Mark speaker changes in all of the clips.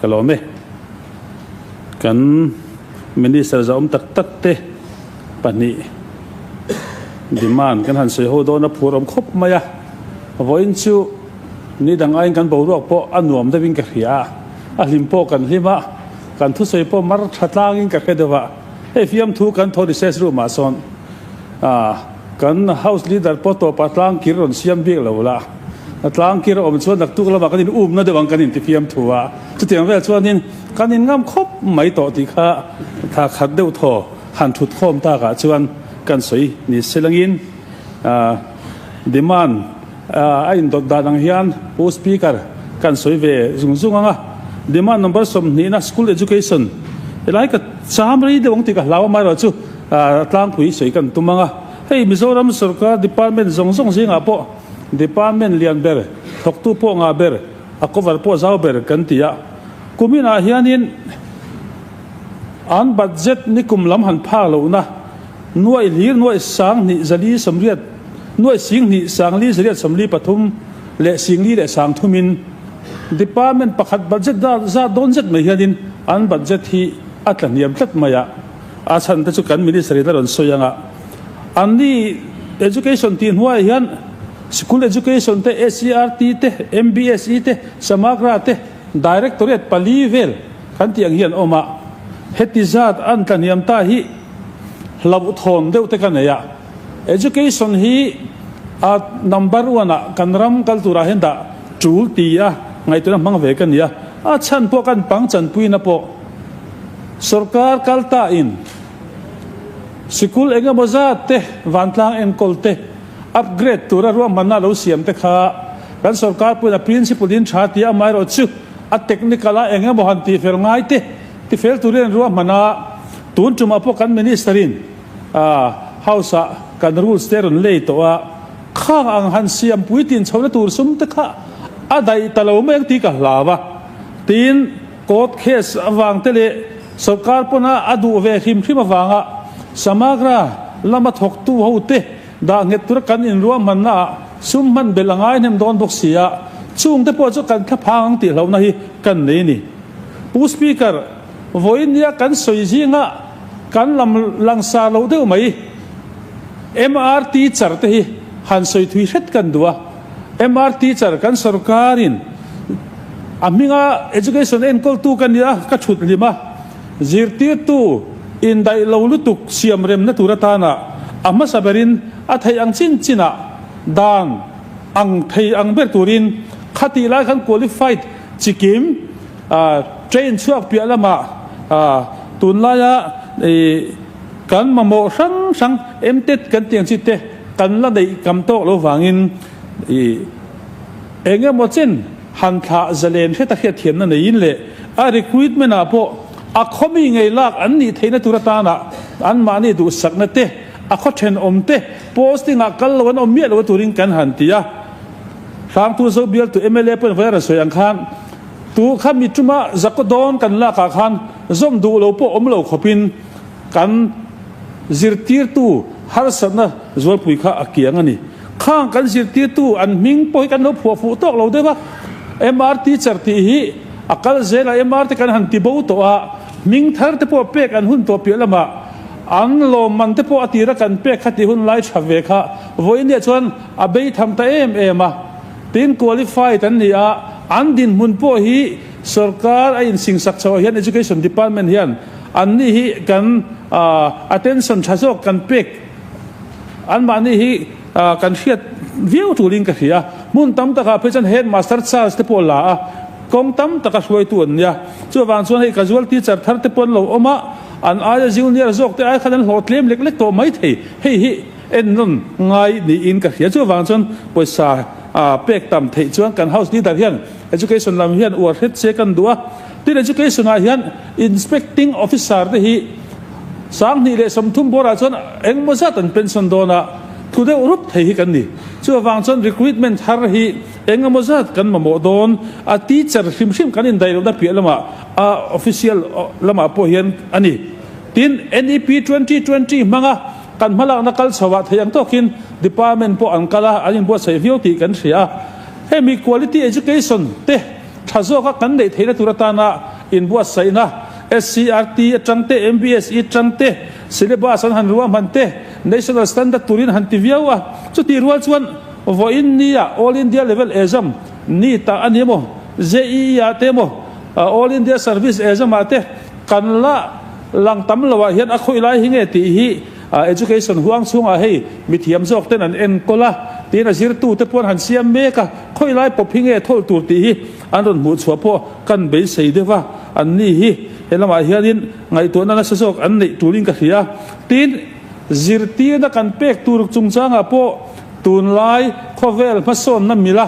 Speaker 1: Ka lawm e. Kan Minister zahawm tak tak te pahnih demand kan han sawi ho dawn a phur awm khawp mai a. Vawiin chu ni dang aiin kan boruak pawh a nuam deuhin ka hria a, a hlim pawh kan hlim a, kan thusawi pawh mar tha tlangin ka hre deuh a. Hei fiamthu kan thaw recess room ah sawn kan house leader pawh tawpah tlang kir rawn siam bik lo la, tlang kir a awm chuan naktuk lamah kan in umna deuh ang kan inti fiamthu a, chutiang vel chuanin kan in ngam khawp mai tawh tih kha thla khat deuh thaw han thut khawm takah chuan kan sawi ni se langin demand a indawt dan ang hian Pu Speaker kan sawi ve zung zung ang a, demand number 20 na school education helai ka cham rei deuh ang tih ka hlau amaherawhchu tlangpui sawi kan tum ang a, hei Mizoram sorkar department zawng zawng zingah pawh department lian ber thawktu pawh ngah ber a cover pawh zau ber kan ti a, kuminah hianin an budget nikum lam han phak lohna Nuaih hlir nuaih sang hnih zali sawmriat nuaih sing hnih sang li zariat sawmli pathum leh sing li leh sang thumin Department pakhat budget da zat dawn zet mai hianin an budget hi a tla hniam tlat mai a, a chhan te chu kan Minister in a rawn sawi ang a, an ni Education tih hnuaiah hian School Education te, SCERT te, MBSE te, Samagra te, Directorate pali vel kan tih ang hi an awm a, heti zat an tla hniam ta hi hlauhthawn deuh te ka nei a, Education hi a number one ah kan ram kal turah hian dah tul ti a ngaihtuahna hmang ve ka ni a, a chhan pawh kan pang chanpuina pawh sorkar kal ta in sikul eng emaw zat te vantlang enkawl te upgrade tura ruahmanna lo siam te kha kan sorkar pawhin a principle in tha ti a, amaherawhchu a technical a eng emaw han tihfel ngai te tifel turin an ruahman a, tun tumah pawh kan minister in house ah kan rules te rawn lei tawh a, khang ang han siam puitlin chhohna tur sum te kha a daih ta lo mai ang tih ka hlau a, tin court case avang te leh sorkar pawna a duh ve hrim hrim avanga Samagra lama thawktu ho te Dah nghet tura kan inruahmanna ah sum hman belh a ngai hnem dawn bawk si a, chungte pawh chu kan thlaphang ang tih hlauhna hi kan nei a ni. Pu Speaker, vawiin nia kan sawi zinga kan lam langsar lo deuh mai MRT char te hi han sawi thui hret kan duh a, MRT char kan sorkarin a hminga education enkawltu ka nia ka thut hlim a, Zirtirtu indaih lo lutuk siam remna tur atana a hmasa berin a theih ang chin chinah dan ang thei ang ber turin khatih lai khan qualified chikim train chhuak piah lamah tunlaia kan mamawh hrang hrang MTET kan tih ang chi te kan la neih kam tawk lo vangin eng emaw chen Han thlah zalen hret a hriatthiamna neiin leh a recruitment ah pawh a khawmi ngei lak an nih theihna tur atana anmahni duhsakna te, a khaw thenawm te posting ah kal lo an awm miah lo turin kan han ti a. Hrangtu Zo bialtu mla pawhin vawi a rawn sawi ang khan tu kha mi tuma zakaw dawn kan lak ah khan zawm duh lo pawh awm lo khawpin kan zirtirtu harsatna zualpui kha a kiang a ni. Khang kan zirtirtu an hming pawh hi kan lo phuah fuh tawk lo deuh a, MR teacher tih hi a kal zel a, MR te kan han ti bo tawh a, hming thar te pawh pek an hun tawh piah lamah an lawmman te pawh a tira kan pek kha tih hun lai tha ve kha vawiin ah chuan a bei tham ta em em a, tin qualified an ni a, an dinhmun pawh hi sorkar a insingsak chhoh ah hian education department hian an ni hi kan attention tha zawk kan pek Anmahni hi kan hriat viau tulin ka hria. Hmun tam takah phei chuan headmaster charge te pawh la a, kawng tam taka hruaitu an nia. Chuvang chuan hei casual teacher thar te pawh an lo awm a, an aia junior zawk te ai khan an hlawh tlem lek lek tawh mai thei. Hei hi ennawn ngai niin ka hria. Chuvang chuan pawisa pek tam theih chuan kan house leader hian education lam hian uar hret che kan duh a. Tin education ah hian inspecting officer te hi 2030 bawrah chuan engmaw zat an pension dawn a, thu deuh rup thei hi kan ni. Chuvang chuan recruitment thar hi engemaw zat kan mamawh dawn a, teacher hrim hrim kan indaih lohna piah lamah a official lamah pawh hian a ni. Tin, NEP 2020 hmanga kan hmalakna kal chhoah theih ang tawkin department pawh an kal a, an inbuatsaih viau tih kan hria a. Hemi quality education te. Tha zawka kan neih theihna tur atana inbuatsaihna SCERT atang te, MBSE atang te, syllabus an han ruahman te, National Standard turin han ti viau a. Chutih rual chuan vawiin nia All India Level Exam, NEET ah a ni emaw, JEE ah te emaw, All India Service Exam ah te kan la lang tam lo ah hian a khawih lai hi nge tih hi Education huang chhungah hei mithiam zawk ten an enkawl a, tiin a zirtute pawh an han siam mek a, khawi lai pawp hi nge thawlh tur tih hi an rawn hmuh chhuah pawh kan beisei deuh a, an ni hi he lamah hianin ngaihtuahna nasa zawk an neih tulin ka hria. Tin, zirtirna kan pek tur chungchangah pawh tunlai khawvel hmasawnna mila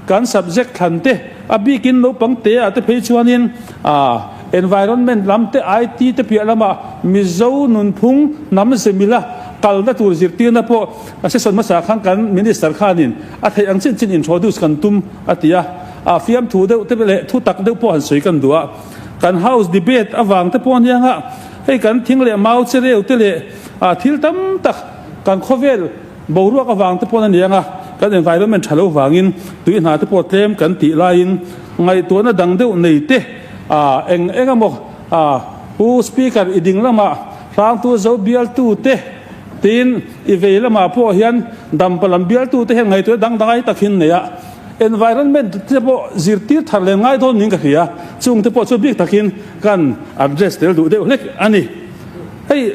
Speaker 1: kan subject thlan te, a bikin naupang te ah te phei chuanin environment lam te, IT te piah lamah Mizo nunphung hnam ze mila kalna tur zirtirna pawh session hmasa khan kan Minister khanin a theih ang chin chin introduce kan tum a ti a, a fiamthu deuh te leh thu tak deuh pawh han sawi kan duh a. Kan House debate avang te pawh anianga hei kan thing leh mau chereu te leh thil tam tak kan khawvel Boruak avang te paw'n a ni ang a, kan environment tha lo vangin tui hna te pawh tlem kan tih laiin ngaihtuahna dang deuh nei te a eng eng emaw a Pu Speaker i ding lamah hrangtu zo bialtu te tiin i vei lamah pawh hian dampa lam bialtu te hian ngaihtuahna dang dang ai tak hin nei a, environment te pawh zirtir thar leh ngai dawn niin ka hria, chung te pawh chu bik takin kan address tel duh deuh hlek a ni. Hei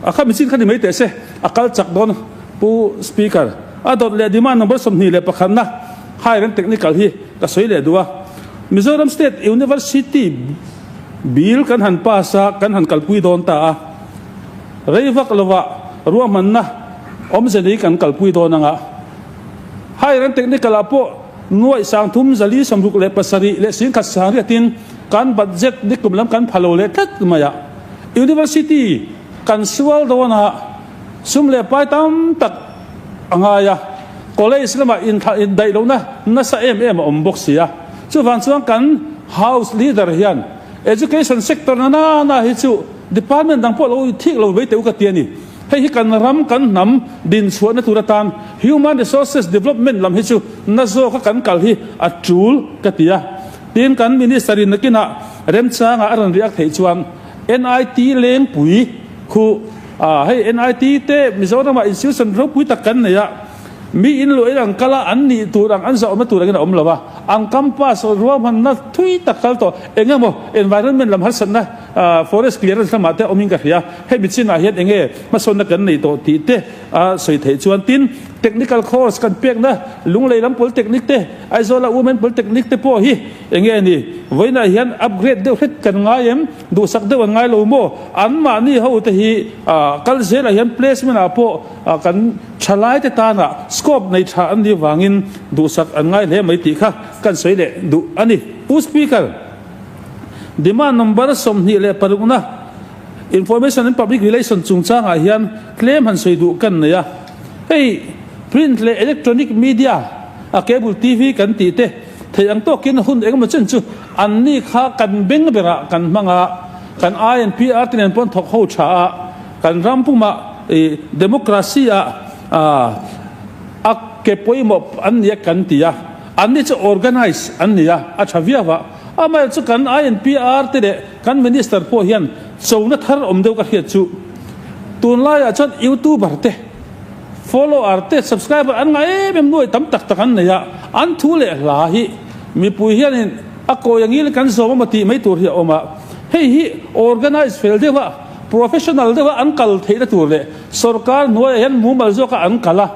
Speaker 1: a kha michin kha ni mai teh se. A kal chak dawn Pu Speaker. A dawt leh demand number 21 na Higher and Technical hi ka sawi leh duh a. Mizoram State University Bill kan han pass a, kan han kalpui dawn ta a. Rei vak lovah ruahmanna awmze nei kan kalpui dawn anga. Higher and Technical ah pawh nuaih sangthum zali sawmruk leh pasarih leh singkhat sangriatin kan budget nikum lam kan pha lo leh tlat mai a. University Kan sual dawn a, sum leh pai tam tak a ngai a, college lamah inthlah indaih lohna nasa em em a awm bawk si a. Chuvang chuan kan House Leader hian Education sector na na na hi chu department dang pawh lo thik lo mai teh u ka ti a ni. Hei hi kan ram kan hnam dinchhuahna tur atan Human Resources Development lam hi chu na zawka kan kal hi a tul ka ti a. Tin, kan Minister in nakinah remchangah a rawn riak theih chuan NIT Lengpui khu a hei NIT te Mizoramah institution ropui tak kan nei a, mi in luah in an kal a, an nih tur ang an zahawmna tur angin a awm lo a, an campus ruahmanna thui tak kal tawh eng emaw environment lam harsatna forest clearance lamah te awmin ka hria, hemi chinah hian eng nge hmasawnna kan nei tawh tih te a sawi theih chuan tin technical course kan pekna Lunglei lam Polytechnic te Aizawla Women Polytechnic te pawh hi Eng nge ni? Vawiinah hian upgrade deuh hret kan ngai em? Duhsak deuh an ngai lo maw? Anmahni ho te hi kal zelah hian placement ah pawh kan thalai te tana scope nei tha an nih vangin duhsak an ngai hle mai tih kha kan sawi leh duh a ni. Pu Speaker, Demand number 26 na Information and Public Relation chungchangah hian tlem han sawi duh kan nei a. Hei print leh electronic media a cable TV kan tih te, Thei ang tawkin hun engemaw chen chu anni kha kan beng berah kan hmang a, kan INPR te nen pawn thawk ho tha a, kan ram pumah i democracy ah a ke pawimawh an ni a kan ti a, anni chu organize an ni a, a tha viau a. Amaherawhchu chu kan INPR te leh kan minister pawh hian chona thar awm deuh ka hriat chu tunlaiah chuan youtuber te, Follower te subscriber an ngah em em nuai tam tak tak an nei a, an thu leh hla hi mipui hianin a kawi angil kan zawm emaw tih mai tur hi a awm a, hei hi organize fel deuh a, professional deuh a an kal theihna tur leh sorkar hnuaiah hian mumal zawka an kal a,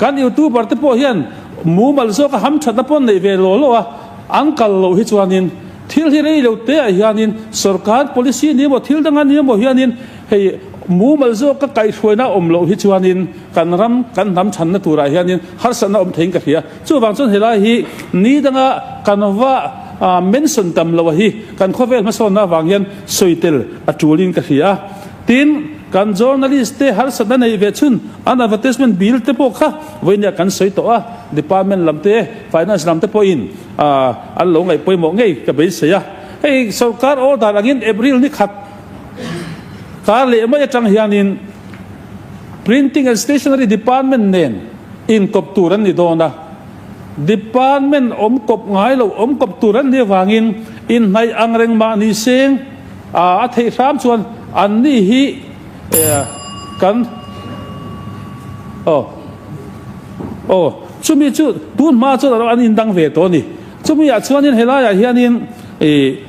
Speaker 1: kan youtuber te pawh hian mumal zawka hamthatna pawh an neih ve law law a, an kal loh hi chuanin thil hi rei lo te ah hianin sorkar policy ni emaw thil danga ni emaw hianin Hei mumal zawk ka kaihhruaina awm loh hi chuanin kan ram kan hnam chhanna turah hianin harsatna awm theiin ka hria. Chuvang chuan helai hi ni danga kan va mention tam loh hi kan khawvel hmasawnna avang hian sawi tel a tulin ka hria. Tin, kan journalist te harsatna neih ve chhun an advertisement bill te pawh kha vawinia kan sawi tawh a, department lam te, finance lam te pawhin an lo ngaih pawimawh ngei ka beisei a. Hei sorkar order angin April ni khat Kar leh mai atang hianin Printing and Stationery Department nen inkawp tur an ni dawn a. Department awm kawp ngai lo awm kawp tur an nih avangin inhnaih ang reng mah ni seng a theih hram chuan an ni hi kan aw aw chumi chu tun hma chuan alo an indang ve tawh a ni. Chumi ah chuanin helaiah hianin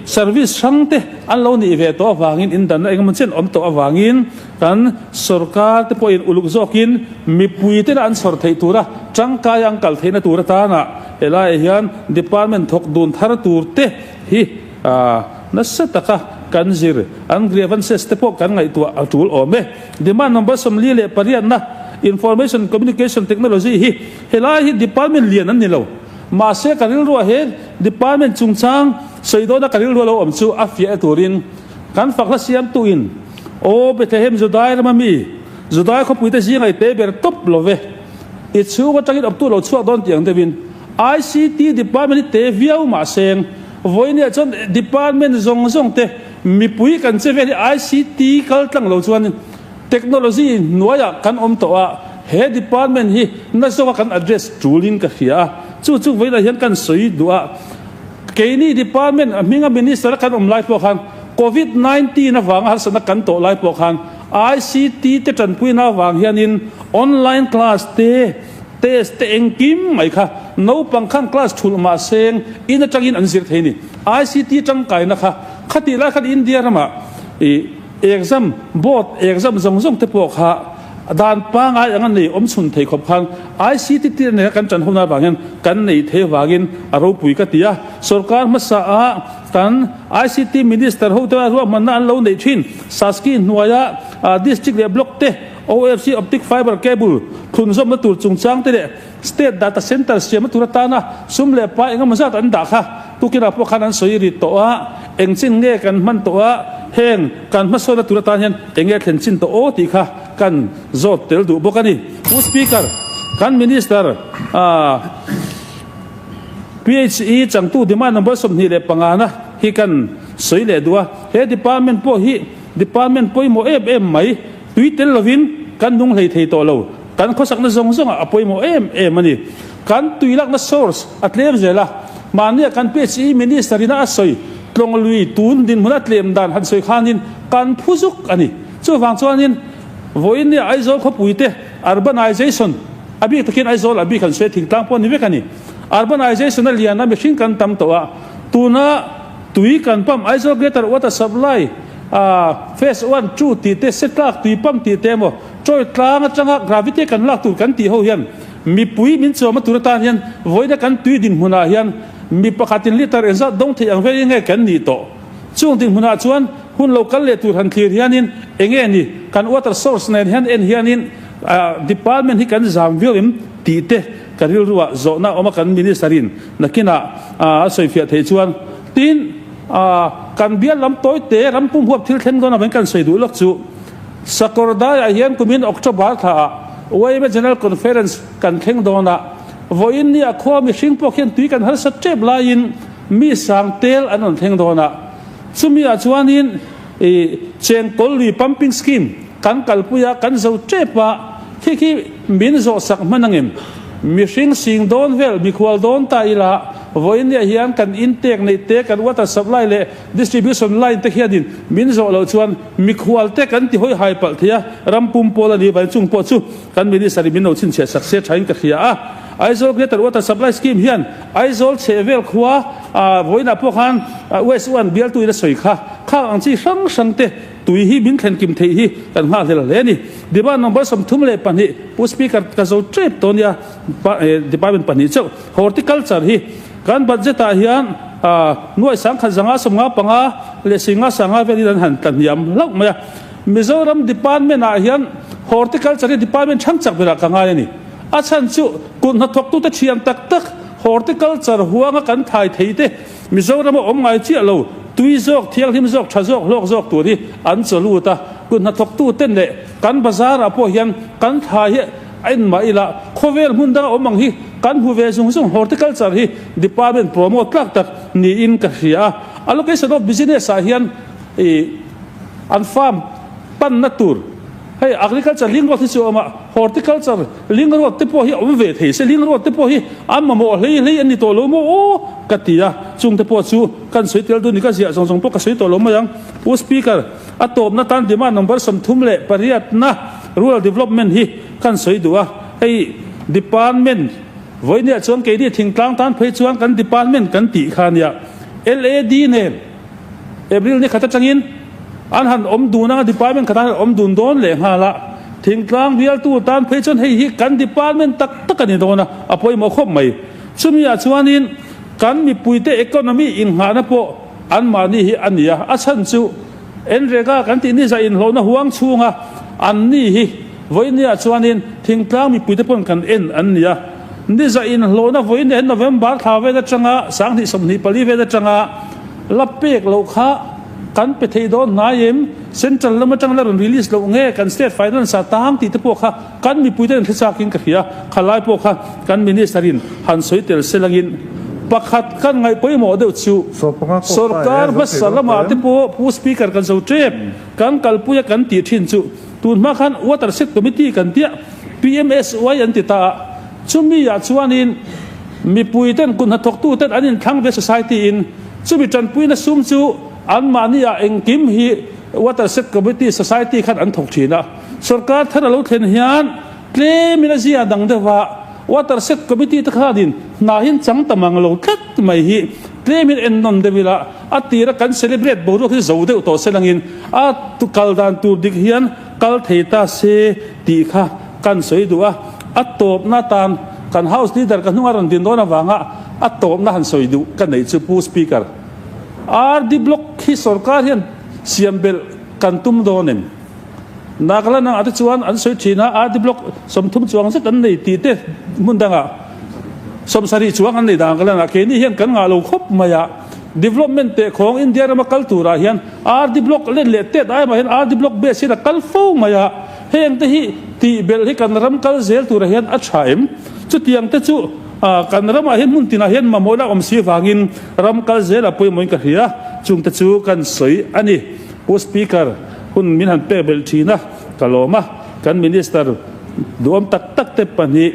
Speaker 1: service hrang te an lo nih ve tawh avangin indanna engemaw chen awm tawh avangin Kan sorkar te pawhin uluk zawkin mipui tena an chhawr theih tura tangkai an kal theihna tur atana helaiah hian department thawk dun thar tur te hi nasa taka kan zir an grievances te pawh kan ngaihtuah a tul awm e. Demand number 48 na Information Communication Technology hi helai hi department lian an ni lo. Mahse ka rilruah he department chungchang sawi dawna ka rilru lo awm chu a fiah turin kan fak hla siamtuin Aw Bethlehem Judai rama mi, Judai khawpuite zinga i pe ber tawp lo ve. I chhung atangin awptu lo chhuak dawn tih ang deuhin ICT department hi te viau mah seng. Vawinia chuan department zawng zawng te mipui kan che vel hi ICT kal tlang lo chuan technology hnuaiah kan awm tawh a, he department hi na zawnga kan address tulin ka hria a, chu chu vawiinah hian kan sawi duh a. Keini department a hminga minister a kan awm lai pawh khan Covid 19 avanga harsatna kan tawh lai pawh khan ICT te tanpuina avang hianin online class te, test te engkim mai kha naupang khan class thulh mah seng in atangin an zir thei a ni. ICT tangkaina kha khatih lai khan India ramah ih exam board exam zawng zawng te pawh kha Dan pangai anga nei awm chhun thei khawp khan ICT tir nena kan ṭan hona avang hian kan nei thei avangin a ropui ka ti a. Sorkar hmasa ah kan ICT Minister hote a ruahmanna an lo neih ṭhin. Saski hnuaia District leh Block te OFC Optic Fiber Cable thlunzawmna tur chungchang te leh State Data Centre siamna tur atana sum leh pai engemaw zat an dah kha tukinah pawh khan an sawi rit tawh a, eng chin nge kan hman tawh a, heng kan hmasawnna tur atan hian eng nge thlen chin tawh aw tih kha kan zawt tel duh bawk a ni. Pu Speaker, kan Minister PHE changtu demand number 25 na hi kan sawi leh duh a, he department pawh hi department pawimawh em em mai, tui tel lovin kan nung hlei thei tawh lo. Kan khawsakna zawng zawngah a pawimawh em em a ni. Kan tuilakna source a tlem zel a, mahnia kan PHE Minister ina a sawi tlawng lui tun dinhmun a tlem dan han sawi khanin kan phu zuk a ni. Chuvang chuanin vawiin Aizawl khawpuite urbanization a bik takin Aizawl a bik han sawi thingtlang pawh a ni vek a ni. Urbanization a lian a mihring kan tam tawh a, tuna tui kan pump Aizawl Greater Water Supply Phase One, Two tih te, Setlak tui pump tih te emaw, Chawi tlang atanga gravity kan lak tur kan tih ho hian mipui min chawma tur atan hian vawiina kan tui dinhmunah hian mi pakhatin litre engzat dawng theih ang velin nge kan nih tawh. Chung dinhmunah chuan hun lo kal leh tur han thlir hianin enge ni kan water source nen hian en hianin department hi kan zam viau em tih te ka rilruah zawhna awm a kan minister in nakinah a sawifiah theih chuan tin kan bial lam tawi te ram pum huap thil thleng dawn avangin kan sawi duh lawk chu. Sakawrdaiah hian kumin October thlaah YMA General Conference kan thleng dawn a, vawiin ni a khua mihring pawh khian tui kan harsa tep laiin mi sang tel an rawn thleng dawn a. Chumi ah chuanin i chengkawl lui pumping scheme kan kalpui a, kan zo tep a, khi khi min zawh sak hman angem? Mihring sing dawn vel mikhual dawn ta ila vawiin ni ah hian kan intake neih te, kan water supply leh distribution line te khianin min zawh loh chuan Mikhual te kan ti hawi hai palh thei a, ram pum pawl a ni vai chung pawh chu kan Minister in min lo chhinchhiah sak se thain ka hria a. Aizawl Greater Water Supply Scheme hian Aizawl chhehvel khua vawiinah pawh khan West One bialtu in a sawi kha, khang ang chi hrang hrang te tui hi min thlen kim theih hi kan nghakhlel hle a ni. Demand number 32 Pu Speaker ka zo tep tawh nia Department pahnih chauh Horticulture hi Kan budget ah hian nuai sangkhat zanga 55 leh singa sanga velin an han tla hniam hlauh mai a. Mizoram department ah hian horticulture hi department ṭhang chak berah ka ngai a ni. A chhan chu kut hnathawktute thiam tak tak horticulture huanga kan thai thei te Mizoram a awm ngai chiah lo, tui zawk, thianghlim zawk, ṭha zawk, hlawk zawk tur hi an chaw lut a. Kut hnathawktuten leh kan bazar ah pawh hian kan thlai hi A en mah ila, khawvel hmun danga awm ang hi kan hmu ve zung zung. Horticulture hi department promote tlak tak niin ka hria a. Allocation of business ah hian ih an farm panna tur Hei agriculture link road hi chu a awm a, horticulture link road te pawh hi a awm ve thei se, link road te pawh hi an mamawh hlei hlei a ni tawh lo maw aw ka ti a, chung te pawh chu kan sawi tel dun ni ka ziah zawng zawng pawh ka sawi tawh lo mai ang. Pu Speaker, a tawpna tan demand number 38 na rural development hi kan sawi duh a, hei department vawinia chuan keini thingtlang tan phei chuan kan department kan tih kha nia LAD nen April ni khat atangin an han awm dun anga department khat an han awm dun dawn leh nghal a, thingtlang bialtu tan phei chuan hei hi kan department tak tak a ni dawn a, a pawimawh khawp mai. Chumi ah chuanin kan mipuite economy inghahna pawh anmahni hi a ni a, a chhan chu NREGA kan tih ni zah inhlawhna huang chhunga anni hi vawinia chuanin thingtlang mipuite pawn kan en an ni a, ni zah inhlawhna vawinia hi November thla vel atanga 2024 vel atanga La pek loh kha kan pe thei dawn hnai em? Central lam atang la rawn release loh nge kan state finance ah tang tih te pawh kha kan mipui ten hre chak in ka hria. Kha lai pawh kha kan minister in han sawi tel se langin pakhat kan ngaih pawimawh deuh chu sorkar hmasa lamah te pawh Pu Speaker kan zo tep kan kalpui a kan tih thin chu tun hma khan Water Set Committee kan tia PMSY an ti ta a chumi ah chuanin Mipui ten kut hnathawktu ten an inthlang ve society in chumi tanpuina sum chu anmahni ah engkim hi Water Set Committee Society khan an thawk thin a. Sorkar thar a lo thlen hian tlem in a zia dang deuh a, Water Set Committee te khan in hna hin chang ta mang lo tlat mai hi tlem in ennawn deuh ila a tira kan celebrate boruak hi zo deuh tawh se langin a kal dan tur dik hian kal thei ta se tih kha kan sawi duh a, a tawpna tan kan House Leader ka hnunga rawn din dawn avanga a tawpna han sawi duh ka neih chu Pu Speaker, RD Block hi sorkar hian siam belh kan tum dawn em? Nagaland angah te chuan an sawi thin a, RD Block 30 chuang zet an nei tih te hmun dangah 70 chuang an nei Nagaland ah keini hian kan ngah lo khawp mai a, Development teh khawng India rama kal turah hian RD Block len leh tet ai mah hian RD Block base hian a kal fo mai a, Heng te hi tih belh hi kan ram kal zel turah hian a tha em? Chutiang te chu kan ramah hian hmun tinah hian mamawh lak awm si vangin ram kal zel a pawimawhin ka hria. Chung te chu kan sawi a ni. Pu Speaker, hun min han pek belh thin a, ka lawm a. Kan Minister duhawm tak tak te pahnih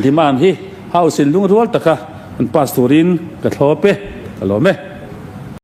Speaker 1: demand hi House in lungrual taka an pass turin ka thlawp e. Ka lawm e.